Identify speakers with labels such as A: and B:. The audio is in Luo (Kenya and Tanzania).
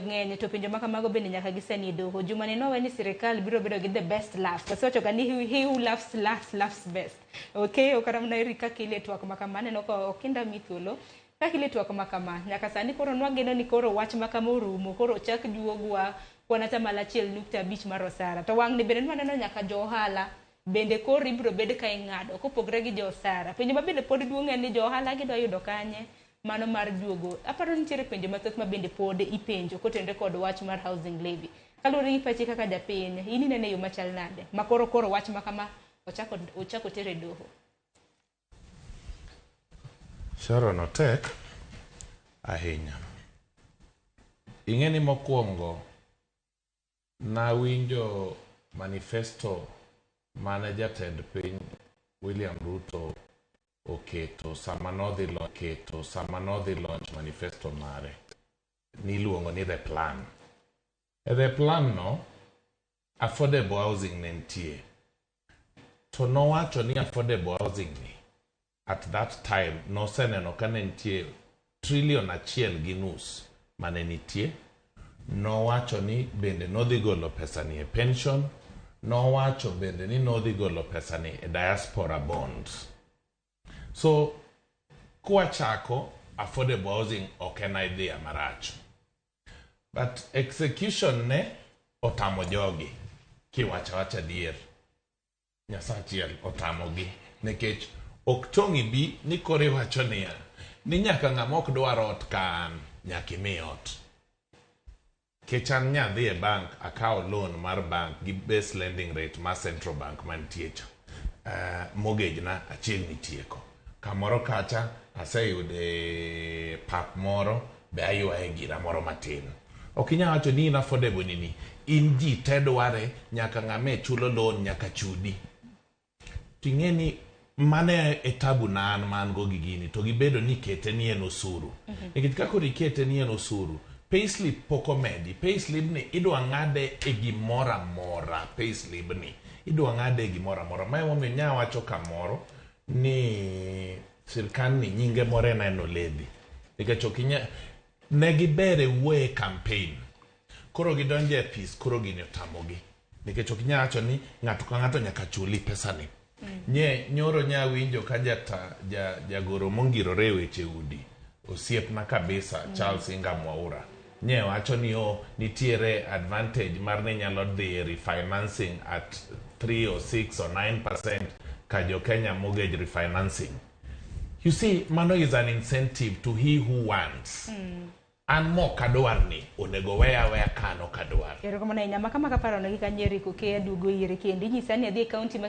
A: ng'eny to penjo ma kamago bende nyaka gisani e doho. Juma ni nowe ni sirikal biro bedo gi the best laugh. Wasewacho ga ni he who laughs last laughs best. Okay, okara mana eri kaka ile twak ma kama aneno ka okinda mi thuolo. Kaka ile twak ma kama nyaka sani koro nwageno ni koro wach ma kama orumo koro chak juogwa kwan atamalo 1.5 mar osara. To wang'ni bende nwaneno nyaka jo ohala bende koro ibiro bed ka ing'ado kopogre gi jo osara. Penjo ma bende pod duong' en ni jo ohala gidwa yudo kanye mano mar juogo. Aparo ni nitiere penjo mathoth ma bende pod ipenjo kotenore kod wach mar housing levy. Kaluwore gi pachi kaka japiny, in inene e yo machal nade? Ma koro koro wach ma kama ochako ochako tere doho.
B: Sharon otek ahinya. Ing'e ni mokwongo nawinjo manifesto mane jatend piny William Ruto oketo sama nodhi keto sama nodhi launch manifesto mare niluongo ni The Plan. E The Plan no affordable housing ne nitie. To nowacho ni affordable housing ni at that time noseneno ka ne nitie trillion 1.5 mane nitie. Nowacho ni bende nodhi golo pesa ni e pension. Nowacho bende ni nodhi golo pesa ni e diaspora bonds. So kwachako affordable housing ok en idea marach. But execution ne otamo jogi kiwacho awacha adier. Nyasaye achiel otamogi nikech ok tong' ibi ni koro iwacho niya ni nyaka ng'ama ok dwar ot ka an nyaka imi ot. Kech an nyadhi e bank akawo loan mar bank gi base lending rate mar central bank mantie cha. Mortgage na achiegni tieko. Kamoro kacha aseyude pap moro be aywaye gira moro matin. Ok inyal wacho ni in affordable nini in ji te dware nyaka ng'ama e chulo loan nyaka chudi. Ting'e ni mano e tabu na an ma an go gi gini to gibedo ni ikete ni en osuru. Nikech ka koro ikete ni en osuru, payslip pok omedi. Payslip ni idwa ng'ade e gimoro amora. Payslip ni idwa ng'ade e gimoro amora. Ma emomiyo nya wacho kamoro ni sirkal ni nyinge moro en en oledhi. Nikech ok inya ne giber e wuoyo e campaign. Koro gidonjo e apis koro gini otamogi. Nikech ok inyal wacho ni ng'ato ka ng'ato nyaka chuli pesani. Nye nyoro nya winjo ka jata, ja, jagoro mongirore e weche udi osiepna kabisa Charles Inga Mwaura nye wacho ni o nitiere advantage mar ni nyalo dhi e refinancing at 3 or 6 or 9% ka jo Kenya mortgage refinancing. You see, mano is an incentive to he who wants. An mok adwar ni onego weya aweya ka an ok adwar.
A: Erokamano ahinya. Maka maka paro gi ka Nyeri koke aduogo ire kendo inyisa ni adhi e kaunti ma